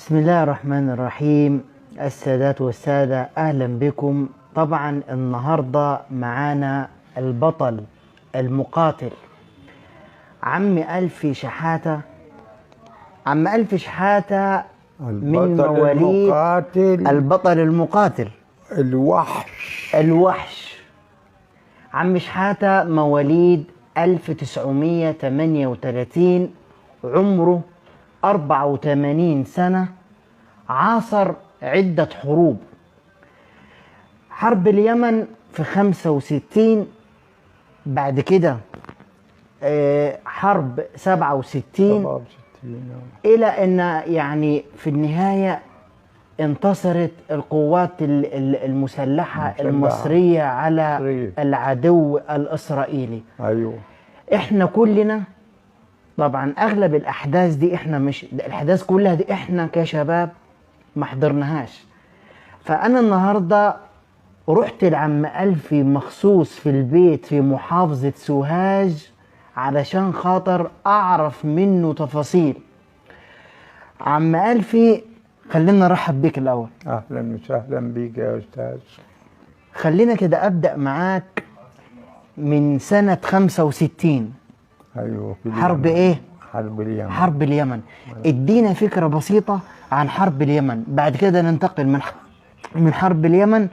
بسم الله الرحمن الرحيم. السادات والسادة، أهلا بكم. طبعا النهاردة معانا البطل المقاتل عم ألفي شحاتة. عم ألفي شحاتة من مواليد البطل المقاتل الوحش الوحش. عم شحاتة مواليد 1938، عمره 84 سنة، عاصر عدة حروب. حرب اليمن في 65، بعد كده حرب 67، إلى أن يعني في النهاية انتصرت القوات المسلحة المصرية على العدو الإسرائيلي. أيوه، إحنا كلنا طبعا أغلب الأحداث دي إحنا مش الأحداث كلها دي إحنا كشباب ما حضرناهاش. فأنا النهاردة رحت لعم ألفي مخصوص في البيت في محافظة سوهاج علشان خاطر أعرف منه تفاصيل. عم ألفي، خلينا نرحب بيك الأول. أهلا وسهلا بيك يا أستاذ. خلينا كده أبدأ معاك من سنة 65. أيوه، حرب إيه؟ حرب اليمن. حرب اليمن، ادينا فكرة بسيطة عن حرب اليمن، بعد كده ننتقل من حرب اليمن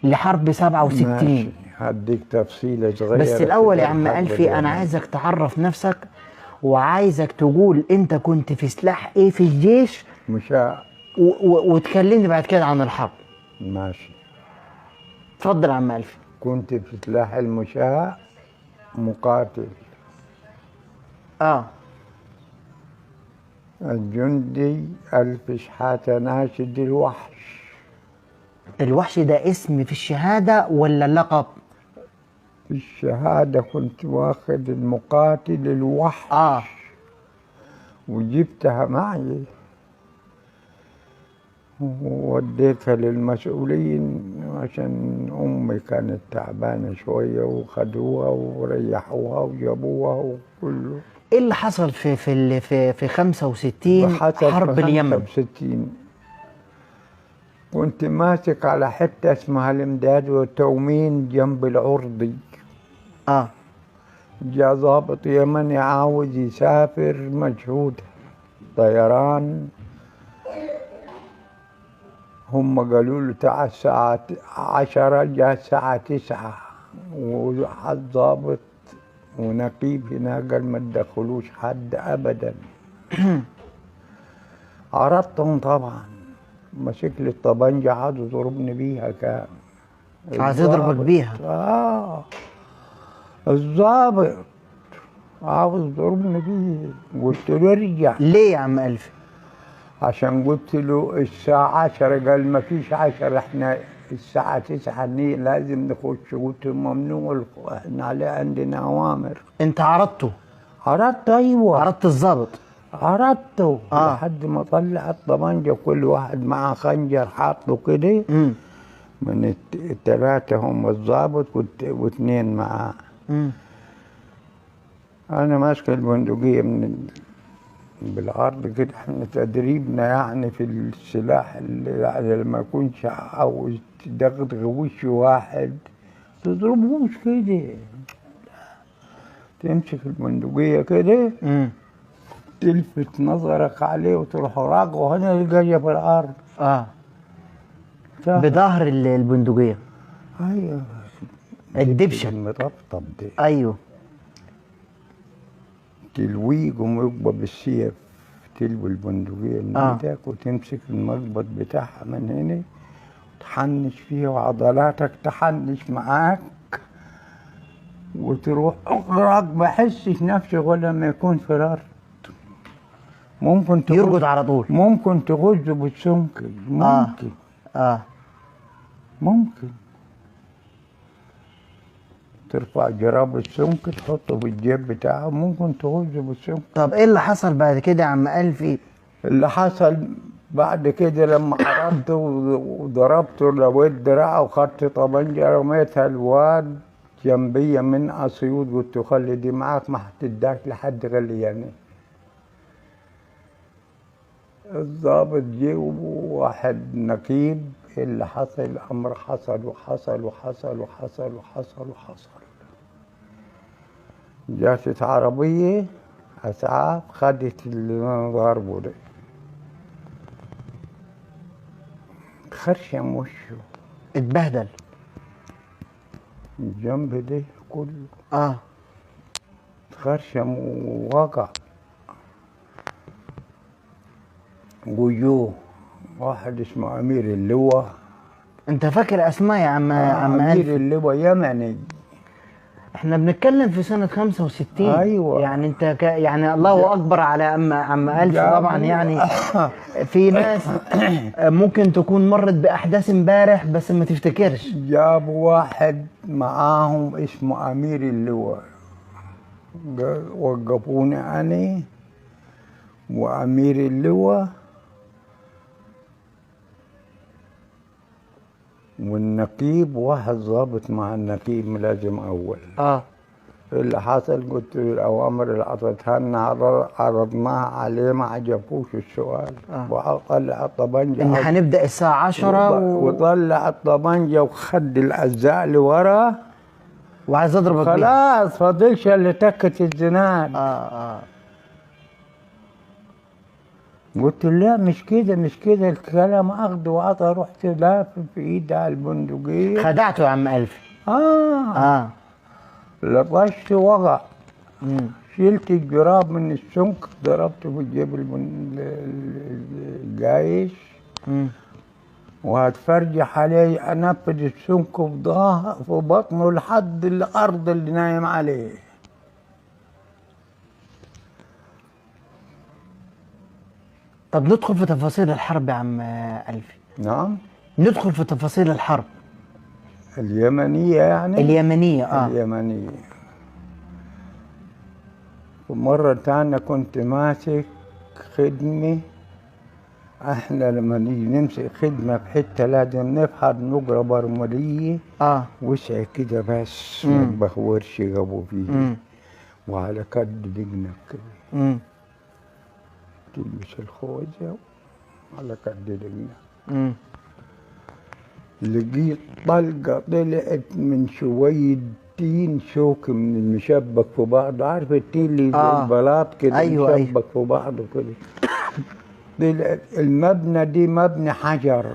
لحرب 67. ماشي، هديك تفصيلة صغيرة بس الأول يا عم ألفي، أنا عايزك تعرف نفسك وعايزك تقول أنت كنت في سلاح إيه في الجيش مشاء، وتكلمني بعد كده عن الحرب. ماشي، اتفضل يا عم ألفي. كنت في سلاح المشاة مقاتل. الجندي ألفي شحاتة ناشد الوحش. الوحش ده اسم في الشهادة ولا اللقب؟ في الشهادة كنت واخد المقاتل الوحش. وجبتها معي ووديتها للمسؤولين عشان أمي كانت تعبانة شوية، وخدوها وريحوها وجابوها وكله. ايه اللي حصل في في في في 65 حرب اليمن؟ 65 كنت ماسك على حتة اسمها الامداد والتومين جنب العرضي. جاء ضابط يمني عاوز يسافر مجهود طيران. هم قالوا له تعال الساعة 10، جاء الساعة 9، وحد ضابط ونقيب هناك قال ما تدخلوش حد أبدا. عرضتهم طبعا، مسك لي الطبنجة عاد وضربني بيها. كان عايز يضربك بيها؟ الضابط عاوز يضربني بيها. قلت له ارجع. ليه يا عم ألفي؟ عشان قلت له الساعة 10، قال ما فيش 10، احنا الساعة 9 لازم نخش. قلت له ممنوع، احنا عليه عندنا أوامر. أنت عرضته؟ عرضته، أيوه، عرضت الضابط؟ عرضته. لحد ما طلع الطبنجة، كل واحد معاه خنجر حاطه كده. من الثلاثة هم الضابط واثنين معاه. أنا ماسك البندقية من بالعرض كده. احنا تدريبنا يعني في السلاح اللي يعني لما يكونش عاوز تدغدغ وش واحد تضربهوش كده، تمسك البندقية كده، تلفت نظرك عليه وتروح راجعه هنا اللي جاية في الأرض. بظهر البندقية. ايوه، الدبشة المطبطب دي. ايوه، تلويجهم يقبض بالسيف، تلوي البندقية من ايدك وتمسك المقبض بتاعها من هنا، تحنش فيها وعضلاتك تحنش معاك، وتروح اقرق. ما احسش نفسي غير لما يكون في الارض. ممكن يرقد على طول، ممكن تغزه بالسمك. ممكن. ممكن ترفع جراب السمك تحطه في الجيب بتاعه، ممكن تغزه بالسمك. طب ايه اللي حصل بعد كده يا عم ألفي؟ اللي حصل بعد كده لما عرضته وضربته لويت دراعه وخدت طبنجة رميتها الواد جنبية من أسيوط، قلت له خلي دي معاك ما هتداك لحد غير يعني. الضابط جه وواحد نقيب، اللي حصل الأمر حصل وحصل وحصل وحصل وحصل وحصل. جات عربية أسعاف خدت اللي ضربه ده، خرشم وشه، اتبهدل الجنب ده كله. خرشم ووقع وجوه. واحد اسمه أمير اللواء. أنت فاكر أسماء يا عم؟ عم أمير اللواء يمني. احنا بنتكلم في سنة 65. ايوه. يعني انت يعني الله اكبر على عم ألف طبعا. يعني في ناس ممكن تكون مرت باحداث امبارح بس ما تفتكرش. جابوا واحد معاهم اسمه امير اللواء، وقفوني انا وامير اللواء والنقيب، واحد ضابط مع النقيب ملازم اول. اللي حصل قلت له الاوامر اللي عطتها لنا عرضناها عليه، ما عجبوش السؤال. وطلع الطبنجه ان هنبدا الساعة 10 وطلع الطبنجه وخد العزاء لورا وعايز اضربك بيها. خلاص فاضلش اللي تكت الزناد. قلت له لا مش كده مش كده، الكلام اخده وعطى. رحت لافف في ايدي على البندقية. خدعته يا عم ألفي. لطشت وقع. شلت الجراب من السمك ضربته في جيب الجايش. وهتفرجح عليه انفذ السمك في ظهره في بطنه لحد الارض اللي نايم عليه. طب ندخل في تفاصيل الحرب يا عم ألفي. نعم، ندخل في تفاصيل الحرب اليمنية. يعني اليمنية. اليمنية. ومرة تانية كنت ماسك خدمة. احنا لما نيجي نمسك خدمة في حتة لازم نفحر نقرة برملية. وسع كده بس ما تبهورش جابوا فيه. وعلى قد دقنك كده. تلبس الخوذة على قد دقنك. لقيت طلقة طلعت من شوية تين شوك من المشبك في بعض، عارف التين اللي زي البلاط كده. أيوة، مشبك في بعضه كده. طلعت المبنى دي مبنى حجر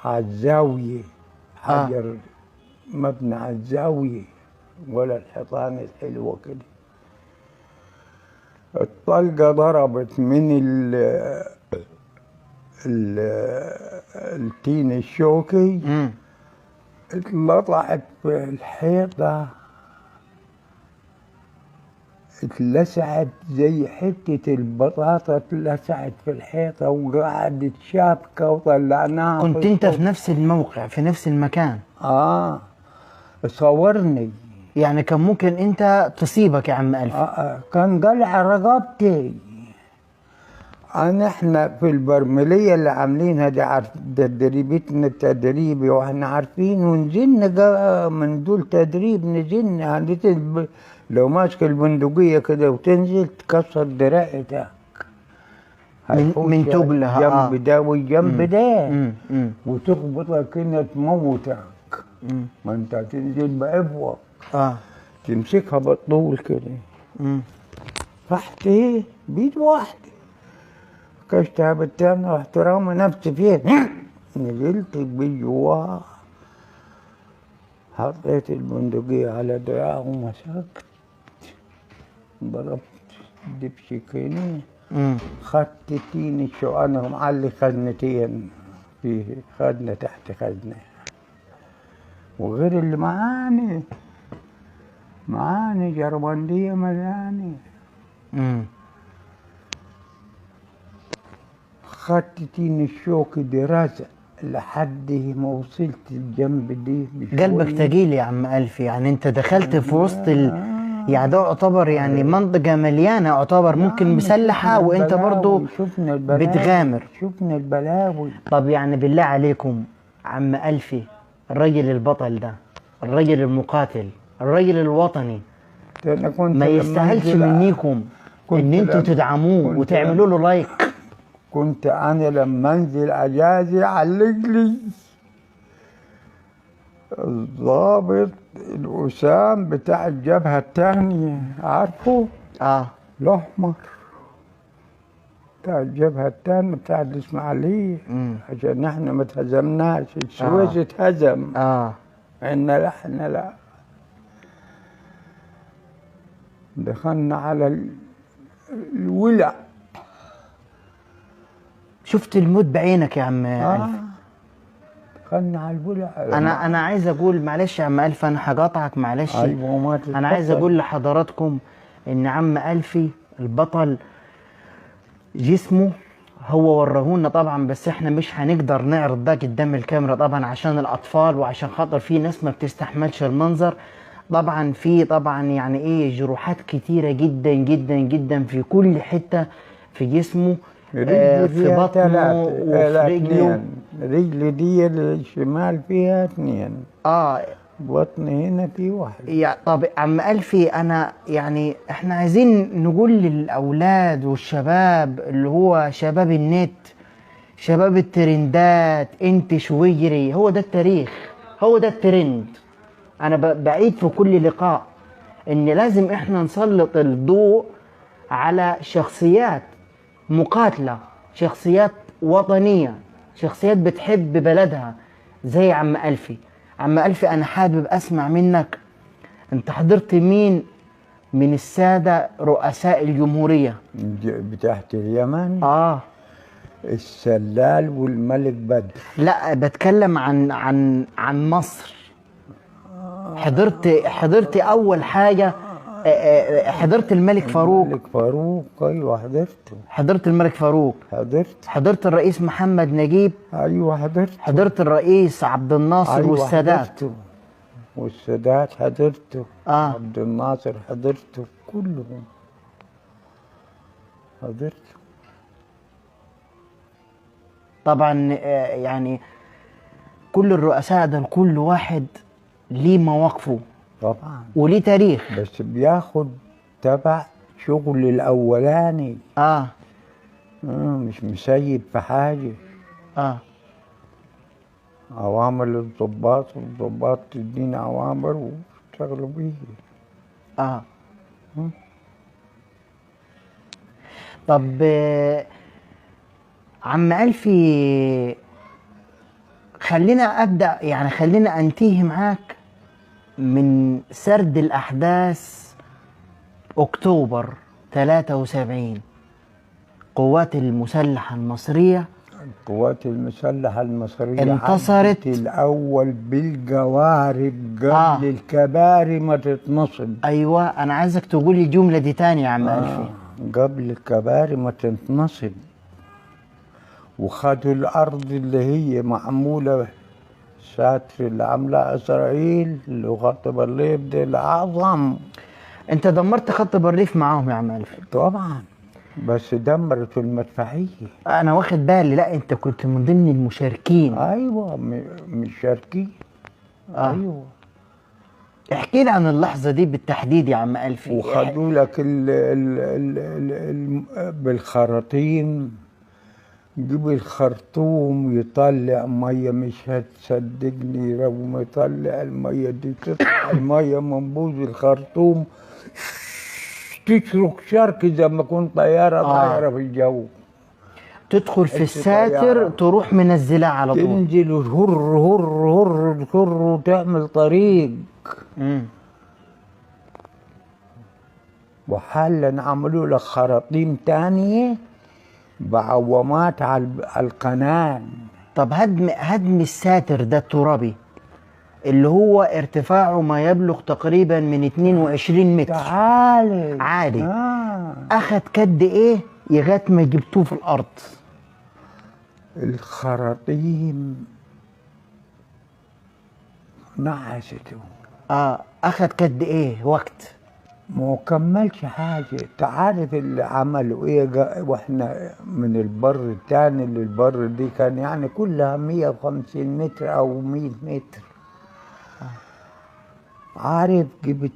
على الزاوية، حجر مبنى على الزاوية ولا الحيطان الحلوة كده. الطلقة ضربت من التين الشوكي، اتلطعت في الحيطة، اتلسعت زي حتة البطاطا، اتلسعت في الحيطة وقعدت شابكة وطلعناها. كنت انت في نفس الموقع في نفس المكان؟ صورني. يعني كان ممكن انت تصيبك يا عم ألفي. كان قلع رقبتي. انا احنا في البرميليه اللي عاملينها دي، تدريبتنا التدريبي واحنا عارفين، ونزلنا من دول تدريب، نزلنا لو ماسك البندقية كده وتنزل تكسر دراعتك من تقلها جنب ده والجنب ده، وتخبطك كأنها تموتك. ما انت هتنزل بعفوك. تمسكها بالطول كده. رحت ايه بيد واحدة كشتها بالتانية، رحت رامي نفسي فيها، نزلت بجواها، حطيت البندقية على دراعه ومسكت، ضربت دبشكيني، خدت تين شو انا معلي خزنتين فيه، خزنة تحت خزنة، وغير اللي معاني معاني جربندية ملاني. خدت تين الشوك دراسة لحد ما وصلت الجنب دي. قلبك تقيل يا عم ألفي، يعني انت دخلت في وسط يعني ده يعتبر يعني منطقة مليانة، يعتبر ممكن مسلحة، وانت برضو بتغامر. شفنا البلاوي. طب يعني بالله عليكم عم ألفي، الرجل البطل ده، الرجل المقاتل، الرجل الوطني، ما يستاهلش منيكم ان انتوا تدعموه وتعملوا له like؟ كنت أنا لما أنزل أجازي علق لي الضابط الأسام بتاع الجبهة الثانية، عارفه؟ الأحمر بتاع الجبهة الثانية بتاع الإسماعيلية، عشان احنا ما اتهزمناش، السويس اتهزم. احنا لا، احنا لا. دخلنا على الولع. شفت الموت بعينك يا عم ألف. دخلنا على الولع. انا عايز اقول، معلش يا عم ألفي انا هقاطعك معلش. ايوه ما انا عايز اقول لحضراتكم ان عم ألفي البطل جسمه هو وراهولنا طبعا، بس احنا مش هنقدر نعرض ده قدام الكاميرا طبعا عشان الاطفال وعشان خاطر في ناس ما بتستحملش المنظر. طبعا في طبعا يعني ايه جروحات كتيرة جدا جدا جدا في كل حتة في جسمه، في بطنه وفي رجله. رجلي دي الشمال فيها 2، بطني هنا في 1. يا طب عم ألفي، انا يعني احنا عايزين نقول للاولاد والشباب اللي هو شباب النت، شباب الترندات، انت شويري، هو ده التاريخ، هو ده الترند. انا بعيد في كل لقاء ان لازم احنا نسلط الضوء على شخصيات مقاتلة، شخصيات وطنية، شخصيات بتحب بلدها زي عم ألفي. عم ألفي أنا حابب أسمع منك، أنت حضرت مين من السادة رؤساء الجمهورية؟ بتاعت اليمن؟ السلال والملك بدر. لا بتكلم عن عن عن مصر. حضرت أول حاجة، حضرت الملك فاروق. الملك فاروق ايوه حضرته. حضرت الملك فاروق. حضرت الرئيس محمد نجيب. ايوه حضرته. حضرت الرئيس عبد الناصر. أيوة والسادات. حضرته. والسادات حضرته. عبد الناصر حضرته، كلهم حضرته. طبعا يعني كل الرؤساء ده كل واحد ليه مواقفه طبعا وليه تاريخ، بس بياخد تبع شغل الاولاني. مش مسيب في حاجه. اوامر للضباط، والضباط تدينا اوامر واشتغلوا بيه. طب عم ألفي، خلينا ابدا، يعني خلينا انتهي معاك من سرد الأحداث. أكتوبر 73، قوات المسلحة المصرية، القوات المسلحة المصرية انتصرت الأول بالجوارب قبل الكباري ما تتنصب. أيوة أنا عايزك تقولي الجملة دي تاني يا عم ألفي. قبل الكباري ما تتنصب، وخدوا الأرض اللي هي معمولة ساتر اللي عاملاه اسرائيل اللي هو خط بارليف ده العظم. انت دمرت خط بارليف معاهم يا عم ألفي؟ طبعا، بس دمرت المدفعيه. انا واخد بالي. لا انت كنت من ضمن المشاركين. ايوه مشاركين. ايوه. احكي لي عن اللحظه دي بالتحديد يا عم ألفي. وخدوا لك ال ال ال ال بالخراطيم، جيب الخرطوم يطلع ميه، مش هتصدقني لو ما يطلع الميه دي، تطلع الميه من بوز الخرطوم تشرك شرك زي ما كنت طياره طايره في الجو. تدخل في الساتر تروح منزلها على طول، تنزل وهر هر هر هر وتعمل طريق. وحالا عملوا لك خراطيم تانية بعوامات على القناة. طب هدم الساتر ده الترابي اللي هو ارتفاعه ما يبلغ تقريبا من 22 متر عالي عالي، اخد كد ايه لغايه ما جبتوه في الارض؟ الخراطيم نعسته. اخد كد ايه وقت؟ ما كملش حاجة. تعرف اللي عملوا ايه واحنا من البر التاني للبر دي كان يعني كلها 150 متر او 100 متر. عارف جبت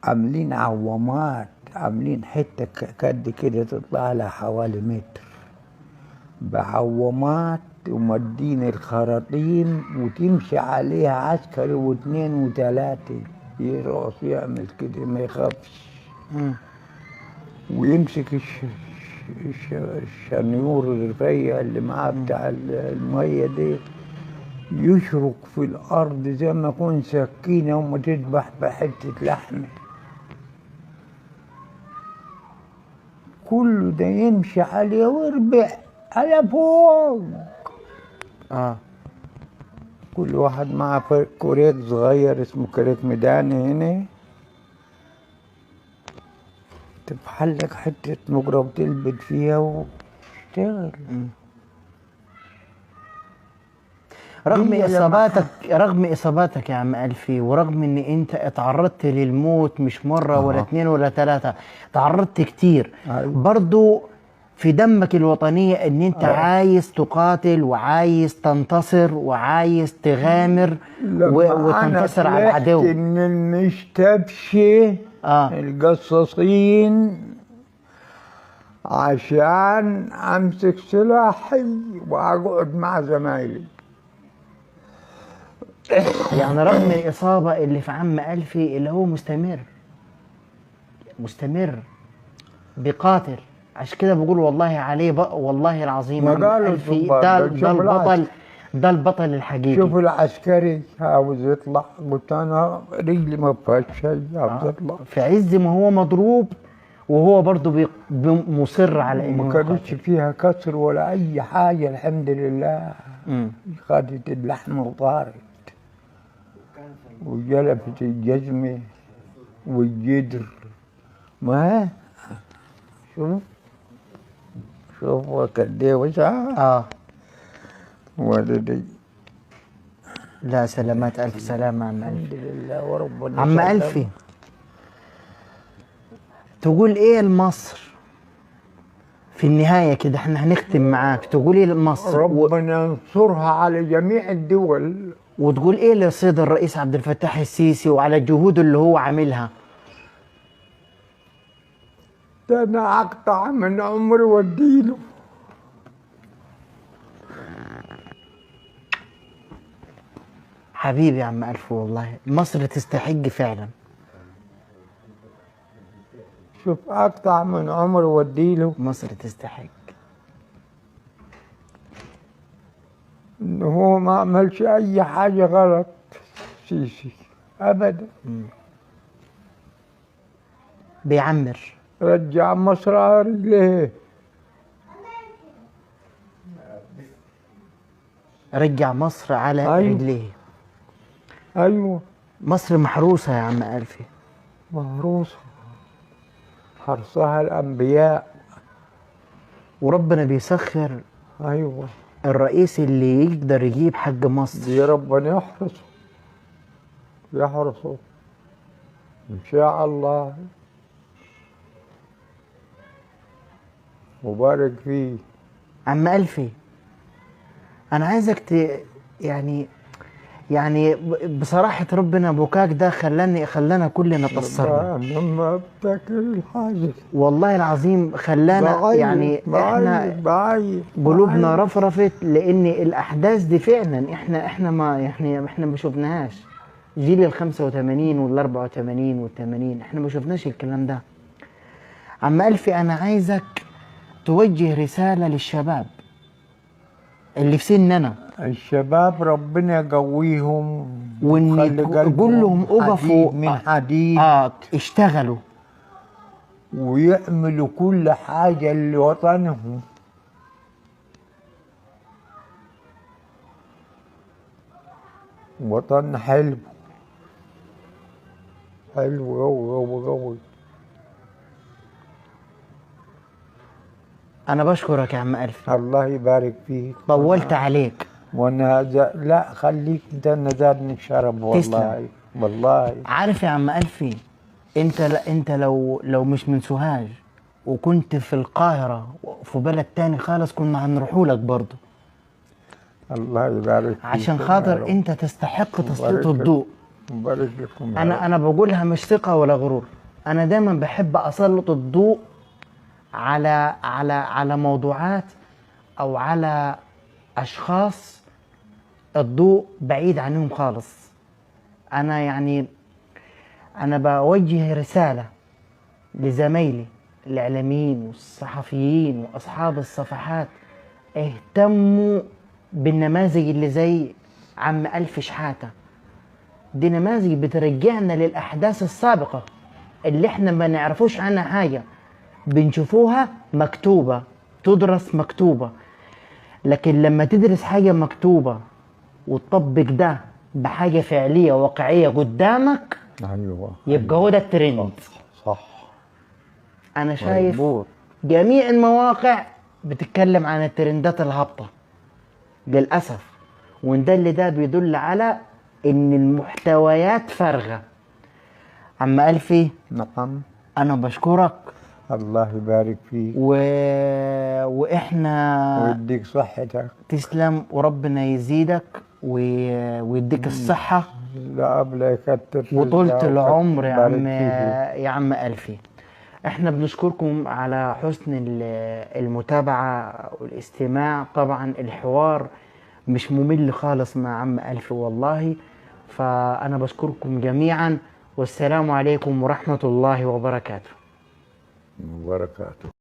عاملين عوامات، عاملين حتة كد كده تطلع لها حوالي متر. بعوامات ومدين الخراطيم وتمشي عليها عسكري واثنين وثلاثة، يرقص يعمل كده ما يخافش. ويمسك الشنيور الرفيع اللي معاه بتاع المية دي، يشرك في الأرض زي ما يكون سكينة وما تذبح بحتة لحمة. كله ده يمشي عليه ويربع على فوق. كل واحد معاه كوريك صغير اسمه كوريك ميداني هنا، تفحلك حتة مجرى وتلبد فيها وتشتغل. رغم إصاباتك يا عم ألفي، ورغم إن أنت اتعرضت للموت مش مرة ولا اتنين ولا تلاتة، تعرضت كتير. برضو في دمك الوطنية إن أنت عايز تقاتل وعايز تنتصر وعايز تغامر وتنتصر على العدو. إن المشتبشة القصاصين عشان أمسك سلاحي وأقعد مع زمايلي. يعني رغم الإصابة اللي في عم ألفي اللي هو مستمر مستمر بيقاتل، عشان كده بقول والله عليه بقى، والله العظيم عم ألفي ده البطل، ده البطل الحقيقي. شوف العسكري عاوز يطلع، قلت أنا رجلي ما فيهاش شيء، عاوز أطلع. في عز ما هو مضروب وهو برضه مصر على إنه ما كانتش فيها كسر ولا أي حاجة الحمد لله. خدت اللحم وطارت وجلبت الجزمة والجدر. ما شوف شوف قد ايه وسعة. ولدي لا سلامات، ألف سلامة عم ألفي. الحمد لله وربنا. عم ألفي تقول إيه لمصر في النهاية كده؟ احنا هنختم معاك، تقول إيه لمصر؟ ربنا ينصرها على جميع الدول. وتقول ايه للسيد الرئيس عبد الفتاح السيسي وعلى الجهود اللي هو عاملها؟ ده انا اقطع من عمري واديله. حبيبي يا عم ألف، والله مصر تستحق فعلا. شوف اقطع من عمري واديله، مصر تستحق. إن هو ما عملش أي حاجة غلط سيسي أبدا. بيعمر، رجع مصر على رجليه، رجع مصر على رجليه. أيوه مصر محروسة يا عم ألفي، محروسة، حرصها الأنبياء، وربنا بيسخر. أيوه الرئيس اللي يقدر يجيب حق مصر يا ربنا يحرسه، يحرسه إن شاء الله مبارك فيه. عم ألفي أنا عايزك يعني بصراحة ربنا بكاك ده خلانا كلنا تأثرنا. لما افتكر الحاجة والله العظيم خلانا يعني احنا قلوبنا رفرفت، لأن الأحداث دي فعلا احنا ما يعني احنا ما شفناهاش. جيل ال 85 وال 84 وال 80 احنا ما شفناش الكلام ده. عم ألفي أنا عايزك توجه رسالة للشباب اللي في سننا. الشباب ربنا يقويهم، وان قول لهم اقفوا من حديد، اشتغلوا ويعملوا كل حاجة لوطنهم. وطن حلو حلو قوي قوي قوي. أنا بشكرك يا عم ألفي. الله يبارك فيك. طولت عليك. وأنا لا خليك أنت، أنا زادني الشرف والله. تسلم. والله. عارف يا عم ألفي، أنت لو مش من سوهاج وكنت في القاهرة في بلد تاني خالص كنا هنروحوا لك برضه. الله يبارك فيك. عشان خاطر أنت تستحق تسليط الضوء. مبارك لكم. أنا بقولها مش ثقة ولا غرور، أنا دايما بحب أسلط الضوء على على على موضوعات او على اشخاص الضوء بعيد عنهم خالص. انا يعني انا بوجه رسالة لزمايلي الاعلاميين والصحفيين واصحاب الصفحات، اهتموا بالنماذج اللي زي عم ألف شحاتة. دي نماذج بترجعنا للأحداث السابقة اللي احنا ما نعرفوش عنها حاجة، بنشوفوها مكتوبة، تدرس مكتوبة. لكن لما تدرس حاجة مكتوبة وتطبق ده بحاجة فعلية واقعية قدامك، ايوه، يبقى هو ده الترند. صح. أنا شايف مظبوط. جميع المواقع بتتكلم عن الترندات الهابطة للأسف، وإن ده اللي ده بيدل على إن المحتويات فارغة. عم ألفي، نعم، أنا بشكرك. الله يبارك فيك. وإحنا ويديك صحتك. تسلم، وربنا يزيدك ويديك الصحة لا قبل يكتر وطولة العمر يا بارك عم، فيك. يا عم ألفي. احنا بنشكركم على حسن المتابعة والاستماع. طبعا الحوار مش ممل خالص مع عم ألفي والله، فأنا بشكركم جميعا، والسلام عليكم ورحمة الله وبركاته. وبركاته.